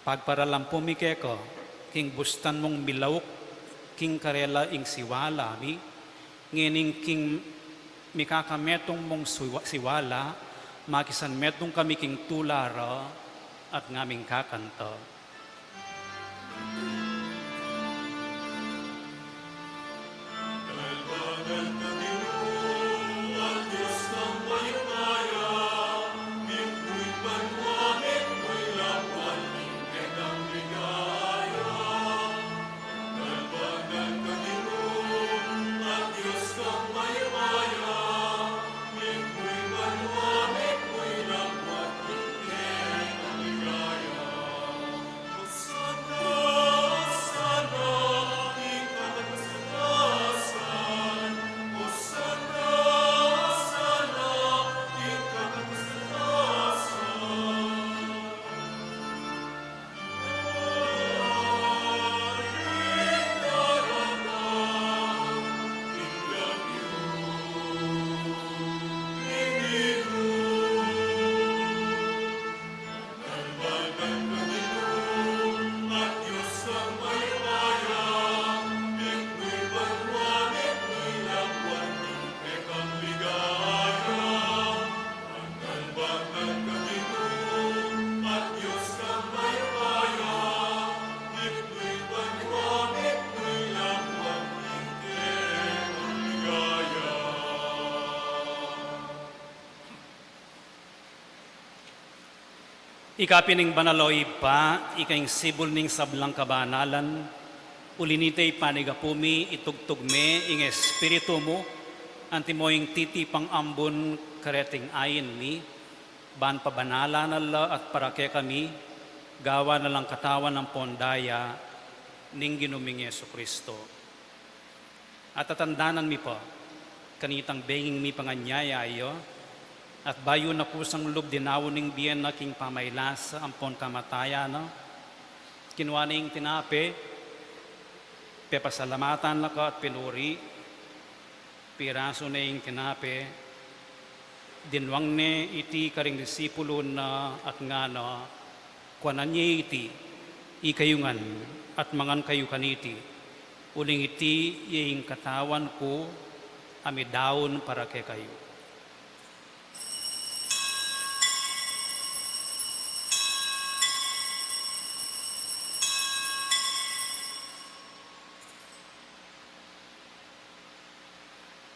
Pagparalan pu mi keka, king bustan mung milauk king karela ing siwala mi, ngening king mikakametung mung siwa-, siwala, makisanmetung kami king tula ra at ngaming kakanta. Ika pin ing banal, o Ibpa, ika ing sibul ning sablang kabanalan, uli nita ipanigapu mi, itugtug me ing Espiritu mu, antimo ing titipang ambun kareting ain mi, ban pabanalan na la at para kekami, gawan na lang katawan ampon daya ning Ginu ming Jesucristo. At tatandanan mi pa, kanitang benging mipanganyaya ya, at bayu na kusang lub dinaun ning bie na king pamailasa ampon kamatayan na, kinua ne ing tinape, pepasalamatan na ka at pinuri, pirasu ne ing tinape, dinwang ne iti karing disipulun na at ngana, kuanan ye iti, ikayu ngan, at mangan kayu kaniti, uling iti ye ing katawan ku, a midaun para kekayu.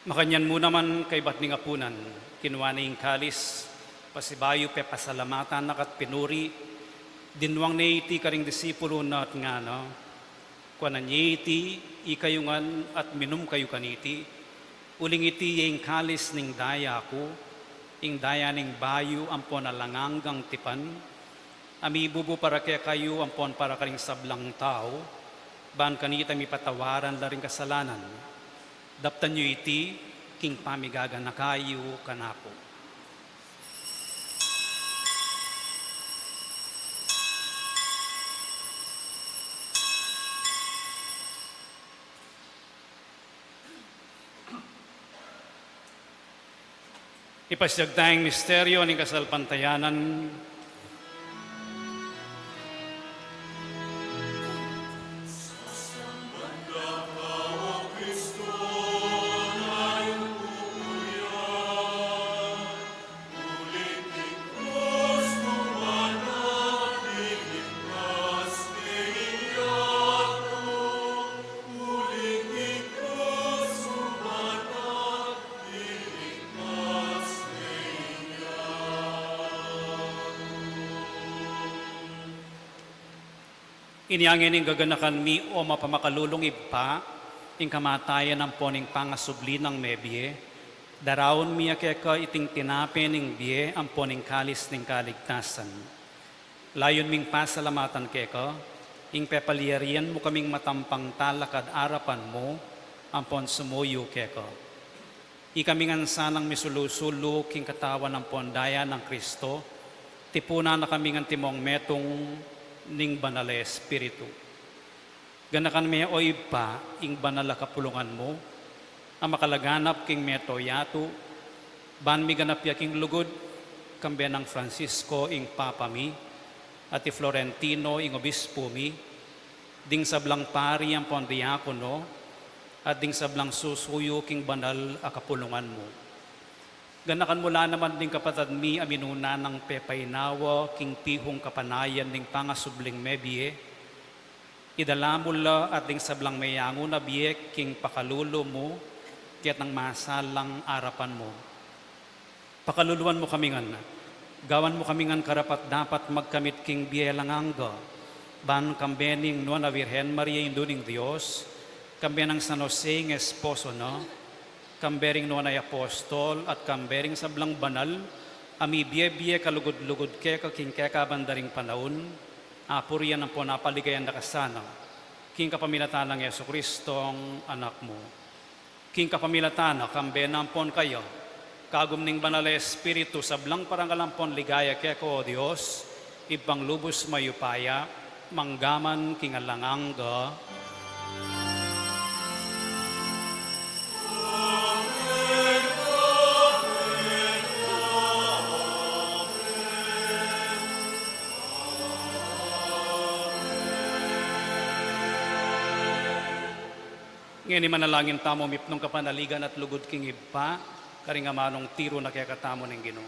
Makanyan mu naman kaybat ning apunan, kinua ne ing kalis, pasibayu pepasalamatan na ka at pinuri, Dinuang ne iti karing disipulu na at ngana, kuanan ye iti ikayu ngan at minum kayu kaniti, uling iti ya ing kalis ning daya ku, ing daya ning bayu ampon alang anggang tipan, a mibubu para kekayu ampon para karing sablang tau, ban kanita mipatawaran la ring kasalanan. Daptan yu iti king pamigaganaka yu kanaku. Ipasiag taya ing misteryo ning kasalpantayanan. Inya ngeni gaganakan mi, o mapamakalulung Ibpa, ing kamatayan ampon ing pangasubli nang mebie, daraun mi ya keka iting tinape ning bie ampon ing kalis ning kaligtasan. Layun ming pasalamatan keka, ing pepalyarian mu kaming matampang talakad arapan mu, ampon sumuyu keka. Ikami ngan sanang misulu-sulu king katawan ampon daya nang Kristo, tipunan na kami ngan timong metung ning Banal a Espiritu. Ganakan me, o Ibpa, ing banal a kapulungan mu, a makalaganap king meto yatu, ban miganap ya king lugud, kambe nang Francisco ing Papa mi, at i Florentino ing Obispu mi, ding sablang pari ampon diakono, at ding sablang susuyu king banal a kapulungan mu. Ganakan mu la naman ding kapatad mi a minuna nang pepainawa king pihung kapanayan ning pangasubling mebie, idala mu la at ding sablang meyangu na bie king pakalulu mu, kaya't nang masalang arapan mu. Pakaluluan mu kami ngan, gawan mu kami ngan karapat-dapat magkamit king bie alang angga, ban kambe ning Nuan a Virgen Maria, Indu ning Dios, kambe nang San Jose ing esposo na, kambe ring nuan a apostol, at kambe ring sablang banal a mibie-bie kalugud-lugud keka king kekaban da ring panaun, apurian ampon apaligayan da ka sana, king kapamilatan nang Jesucristong Anak mu. King kapamilatan na, kambe na ampon kaya, kagum ning Banal a Espiritu, sablang parangal ampon ligaya keka, o Dios, Ibpang lubus mayupaya, mangga man king alang angga. Ngeni manalangin tamu mipnung kapanaligan at lugud king Ibpa, karing amanung tiru na kekatamu ning Ginu.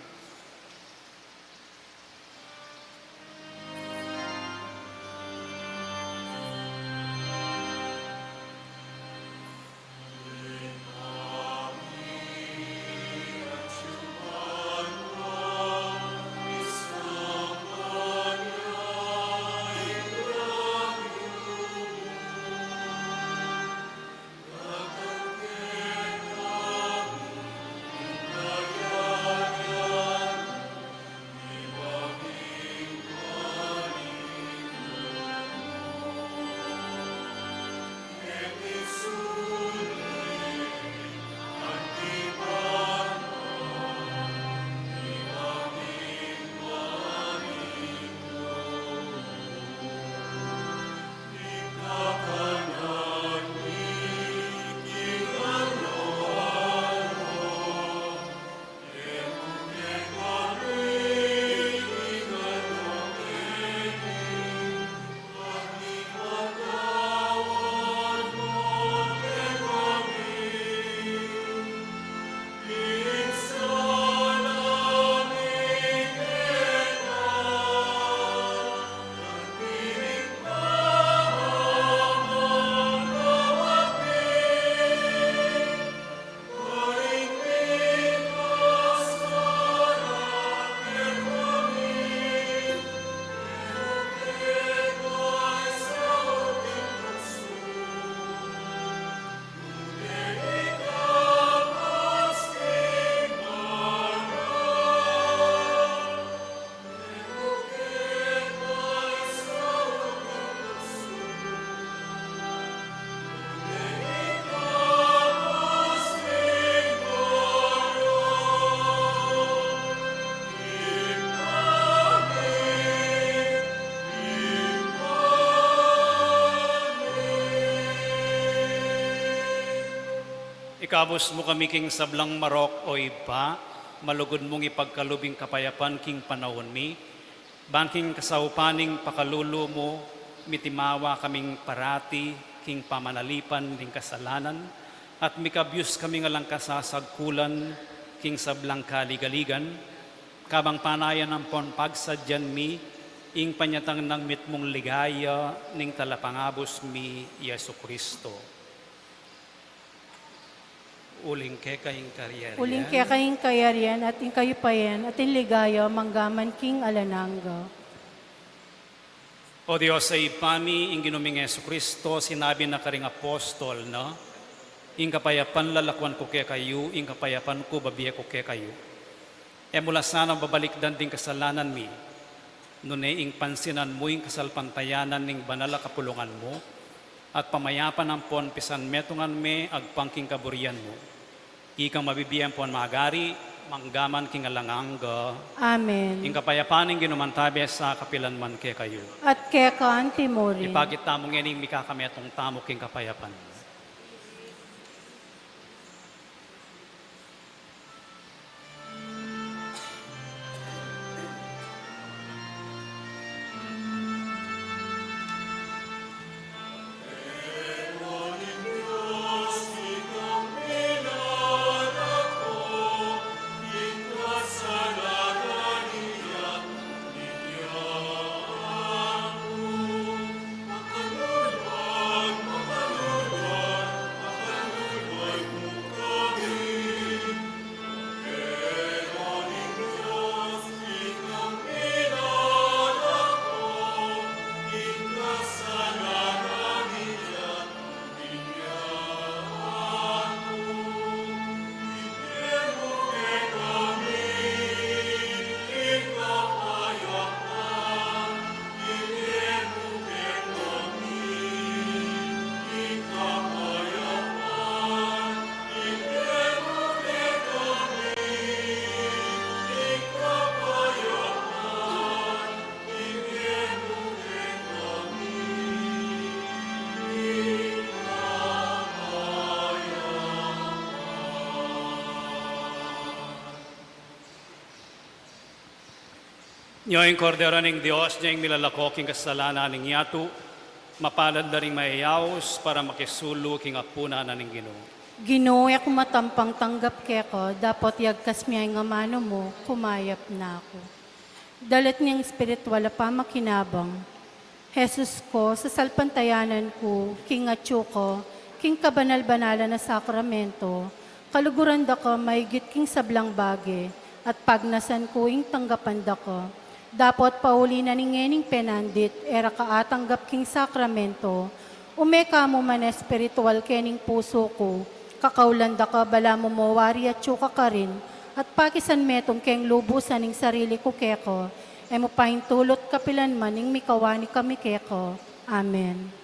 Ikabus mu kami king sablang marok, o Ibpa, malugud mung ipagkalub ing kapayapan king panaun mi, ban king kasaupan ning pakalulu mu, mitimawa kaming parati king pamanalipan ning kasalanan, at mikabyus kaming alang kasasagkulan king sablang kaligaligan, kabang panayan ampon pagsadyan mi ing panyatang nang mitmung ligaya ning Talapangabus mi, Jesucristo. Uling keka ing kayarian. Uling keka ing kayarian at ing kayupayan at ing ligaya manggaman king alang angga. O Dios a Ibpa mi, ing Ginu ming Jesucristo, sinabi na karing apostol na, "Ing kapayapan lalakuan ku kekayu, ing kapayapan ku babie ku kekayu." E mu la sana babalikdan ding kasalanan mi, nune ing pansinan mu ing kasalpantayanan ning banal a kapulungan mu, at pamayapan ampon pisanmetungan me agpang king kaburian mu. Ikang mabibie ampon magari, manggaman king alang angga. Amen. Ing kapayapan ning Ginu mantabe sa kapilan man kekayu. At keka antimurin. Ipakit tamu ngeni ing mikakametung tamu king kapayapan. Nyo ing Kordero ning Dios, nyo ing milalako king kasalanan ning yatu, mapalad la ring mayayaus para makisulu king apunan na ning Ginu. Ginu, e ku matampang tanggap keka, dapot yagkas mu ya ing amanu mu, kumayap na ku. Dalit ning espiritual a pamakinabang. Jesus ko, sasalpantayanan ku king atyu ka king kabanal-banalan a sakramento, kaluguran da ka maigit king sablang bage, at pagnasan ku ing tanggapan da ka. Dapot pauli na ning ngening penandit, e ra ka atanggap king sakramento, ume ka mu man espiritual kening pusu ku, kakaulan da ka balamu mo wari atyu ka karin, at pakisanmetung keng lubusan ing sarili ku keka, e mu paintulut kapilan man ing mikawani kami keka. Amen.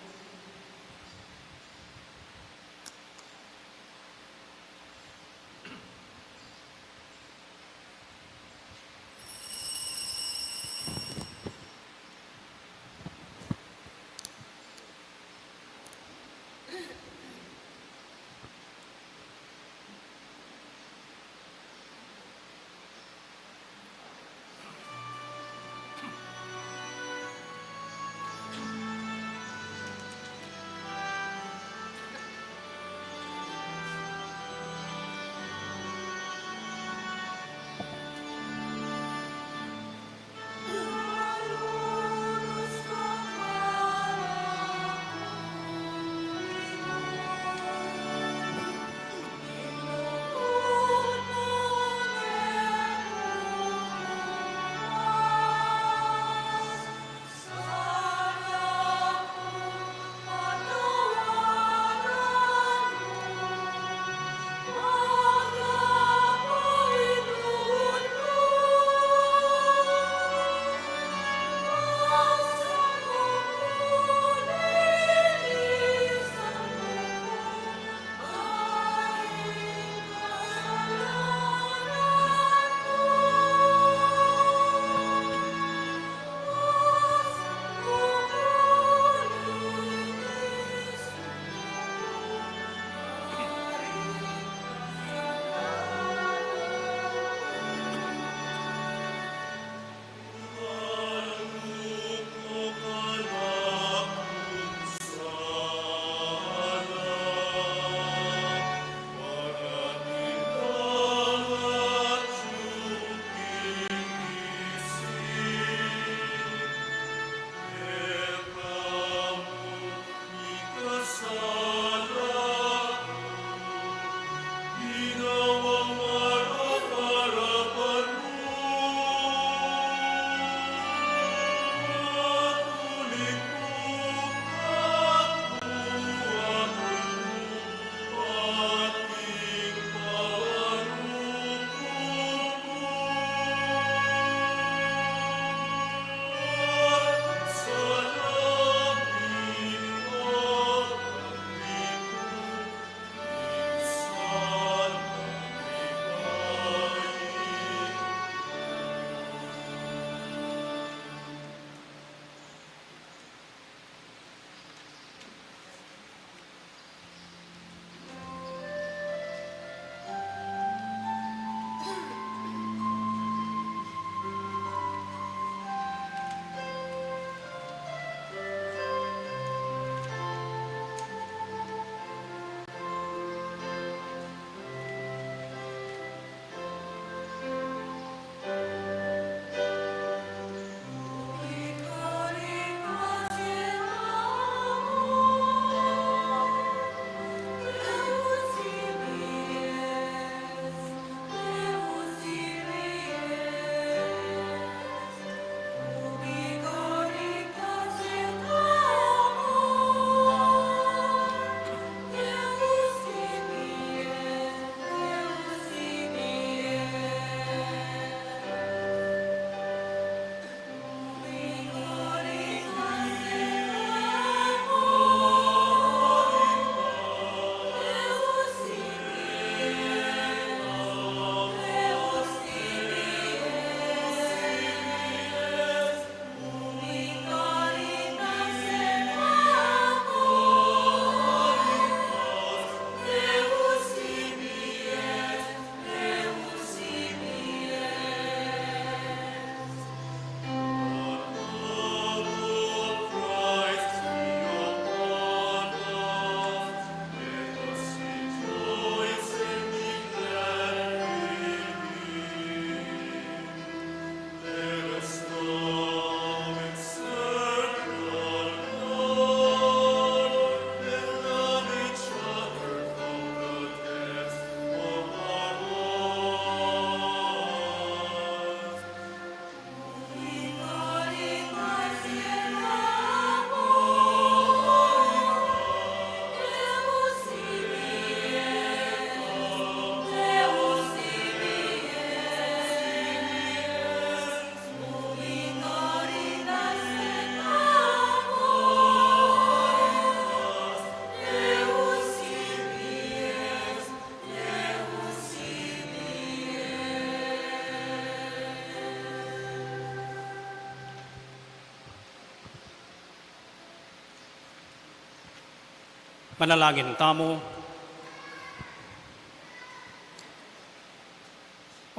Manalangin tamu.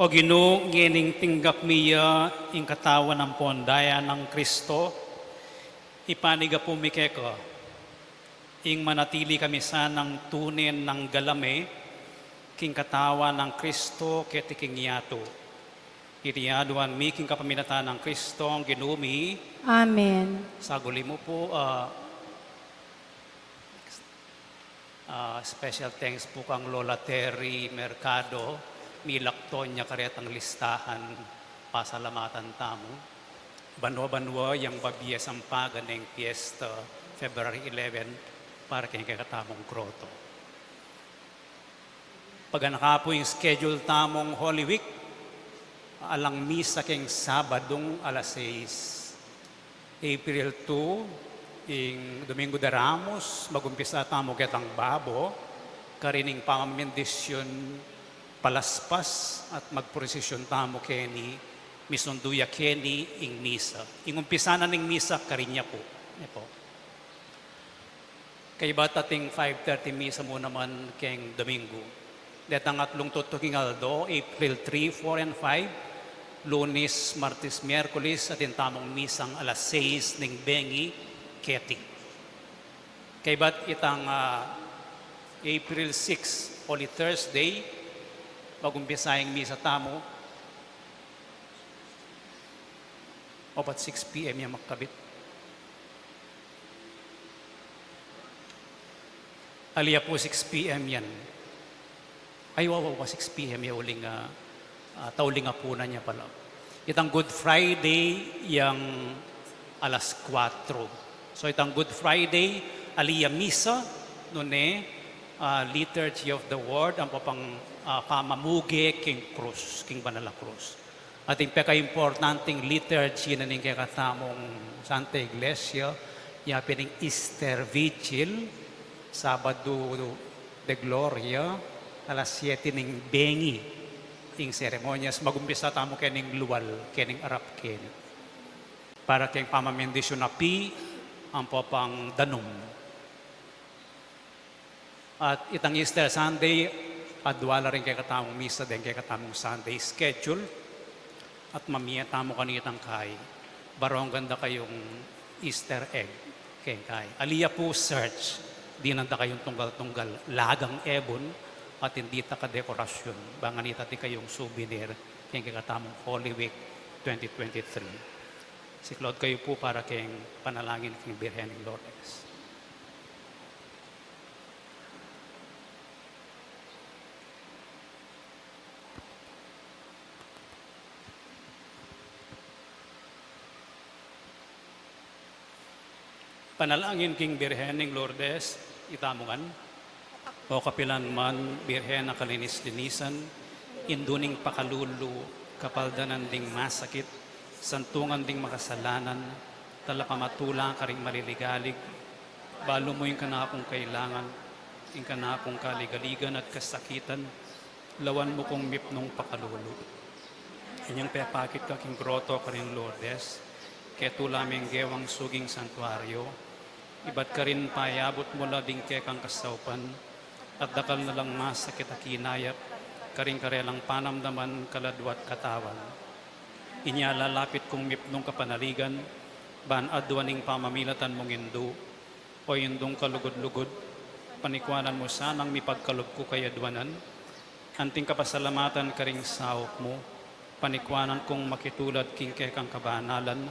O Ginu, ngening tinggap mi ya ing katawan ampon daya nang Kristo, ipanyawad mi keka ing manatili kami sanang tune nang galame king katawan nang Kristo keti king yatu. Iti aduan mi king kapamilatan nang Kristong Ginu mi. Amen. Saguli mu pu, ah, ah, special thanks pu kang Lola Terry Mercado, milakton ya karetang listahan, pasalamatan tamu. Banua-banua yang babie sampagan neng piyesta, February eleven, para keng kekatamung grotto. Paganaka pu ing schedule tamung Holy Week, alang misa keng Sabadung alas sais. April two, ing Domingo de Ramos, magumpisa tamu ketang babo, karin ing pamamendisyun palaspas at magprosesyon tamu keni, misundu ya keni ing misa. Ing umpisa na ning misa, karin ya pu. Yan pu. Kaybat ating five thirty misa mu naman keng Domingo. Detang atlung tutuking aldo, April three, four, and five, Lunes, Martes, Miyerkules, atin tamung misang alas sais ning bengi keti. Kaybat itang, ah, April six, Holy Thursday, magumpisa ing misa tamu, opat six P M ya makabit. Ali ya pu six P M yan. Ay, wa, wa, wa, six P M ya uling, ah, ah, tauling apunan ya pala. Itang Good Friday yang alas kuwatro. So, itang Good Friday, ali ya misa, nune, ah, Liturgy of the Word, ampo pang, ah, pamamuge king krus, king banal a krus. At ing pekaimportanteng liturgy na ning kekatamung Santa Iglesia, ya pin ing Easter Vigil, Sabado de Gloria, alas siete ning bengi, ing seremonyas, magumpisa tamu kening lual, kening arap keni. Para keng pamamendisyun a pi, ampo pang danum. At itang Easter Sunday, adua la ring kekatamung misa deng kekatamung Sunday schedule. At mamie tamu kanitang kai. Barong ganda kayung Easter egg keng kai. Ali ya pu search, dinan da kayung tunggal-tunggal, lagang ebun, at ing ditak a dekorasyun. Bang nita atin kayung souvenir keng kekatamung Holy Week twenty twenty-three. Siklaud kayu pu para keng panalangin keng Birhen ning Lourdes. Panalangin king Birhen ning Lourdes, itamu ngan. O kapilan man, Birhen a kalinis-linisan, indu ning pakalulu, kapaldanan ding masakit, santungan ding makasalanan, talapamatula karing maliligalig, balu mu ing kanakung kailangan, ing kanakung kaligaligan at kasakitan, lawan mu kung mipnung pakalulu. Inyang pepakit ka king groto karin Lourdes, ketula meng gewang suging santuario, ibat karin payabut mu la ding kekang kasaupan, at dakal na lang masakit a kinayap, karing karelang panamdaman, kaladua at katawan. Inya lalapit kung mipnung kapanaligan, ban aduan ing pamamilatan mung indu, o indung kalugud-lugud, panikuanan mu sanang mipagkalub ku kayaduanan, anting kapasalamatan karing saup mu, panikuanan kung makitulad king kekang kabanalan,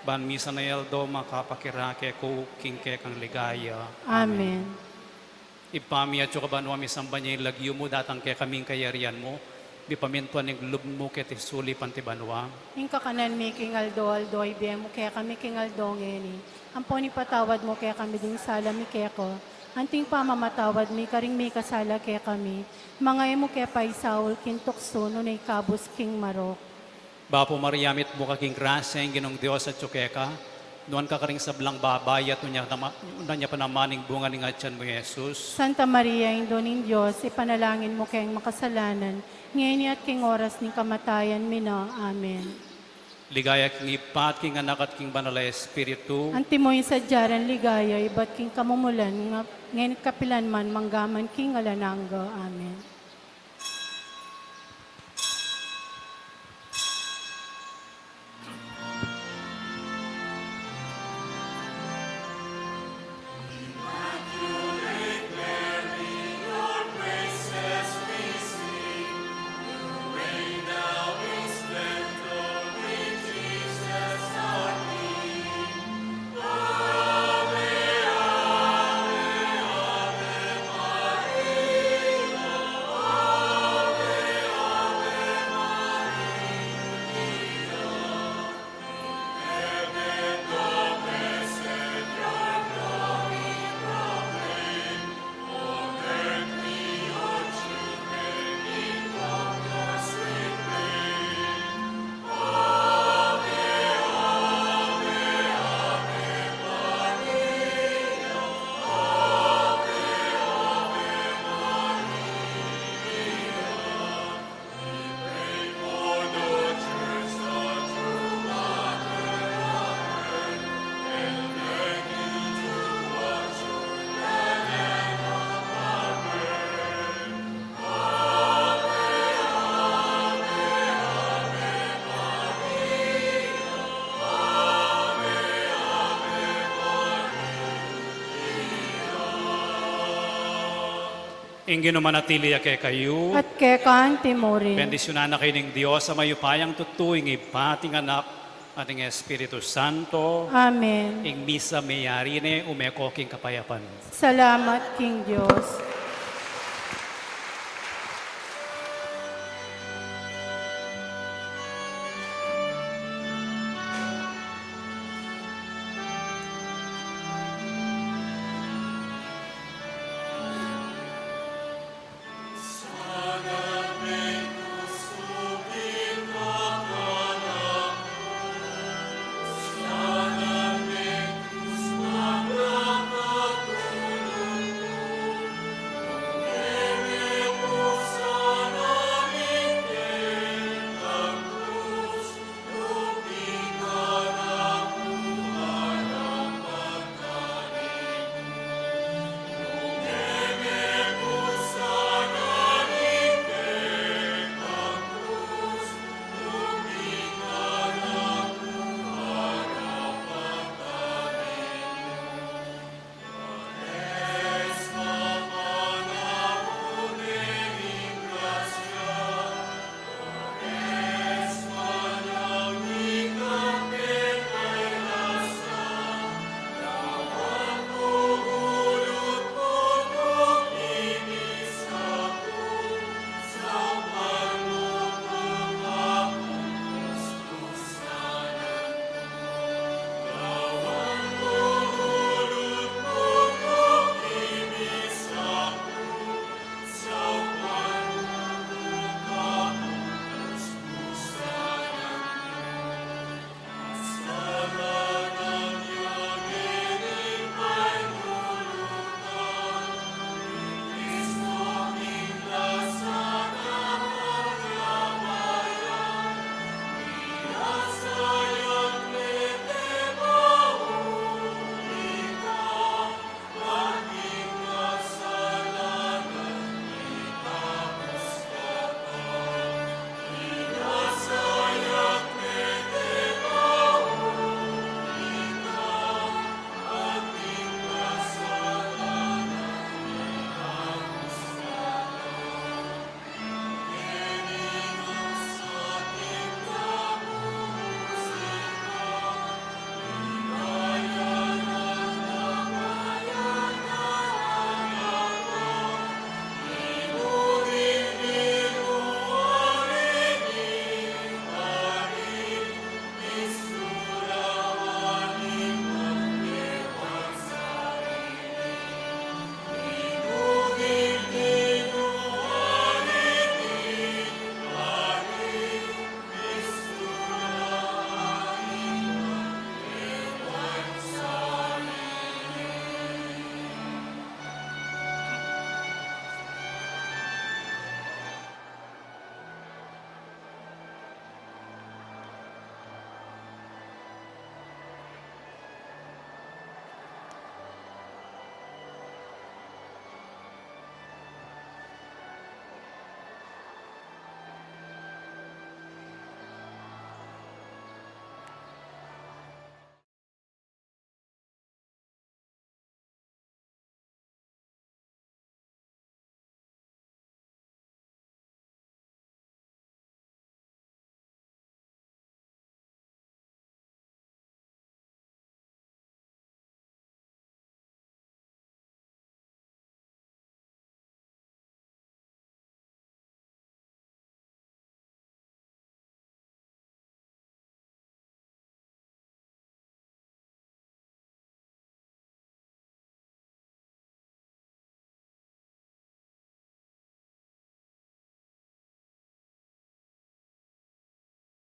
ban misan a aldo makapakirake ku king kekang ligaya. Amen. Amen. Ibpa mi, atsu ka banua, misamban ya ing lagyu mu, datang kekami ing kayarian mu, mipamintuan ing lub mu keti sulip anti banua. Ing kakanan mi king aldo-aldo ibie mu kekami king aldo ngeni. Ampon ipatawad mu kekami ding sala mi keka, anting pamamatawad mi karing mikasala kekami. Manga e mu ke paisaul king tuksu, nune ikabus king marok. Bapu Maria, mitmu ka king grasya, ing Ginung Dios atsu keka. Nuan ka karing sablang babai, at nuan ya pa naman ing bunga ning atian mu, Jesus. Santa Maria, Indu ning Dios, ipanalangin mu keng makasalanan, ngeni at king oras ning kamatayan mi na. Amen. Ligaya king Ibpa, king Anak, at king Banal a Espiritu. Antimo ing sadya nang ligaya, ibat king kamumulan, nga, ngeni at kapilan man, mangga man king alang angga. Amen. Ing Ginu manatili ya kekayu. At keka anti mu rin. Bendisyunan na kayu ning Dios a mayupayang tutu, ing Ibpa, at ing Anak, at ing Espiritu Santo. Amen. Ing misa meyari ne, ume ko king kapayapan. Salamat king Dios.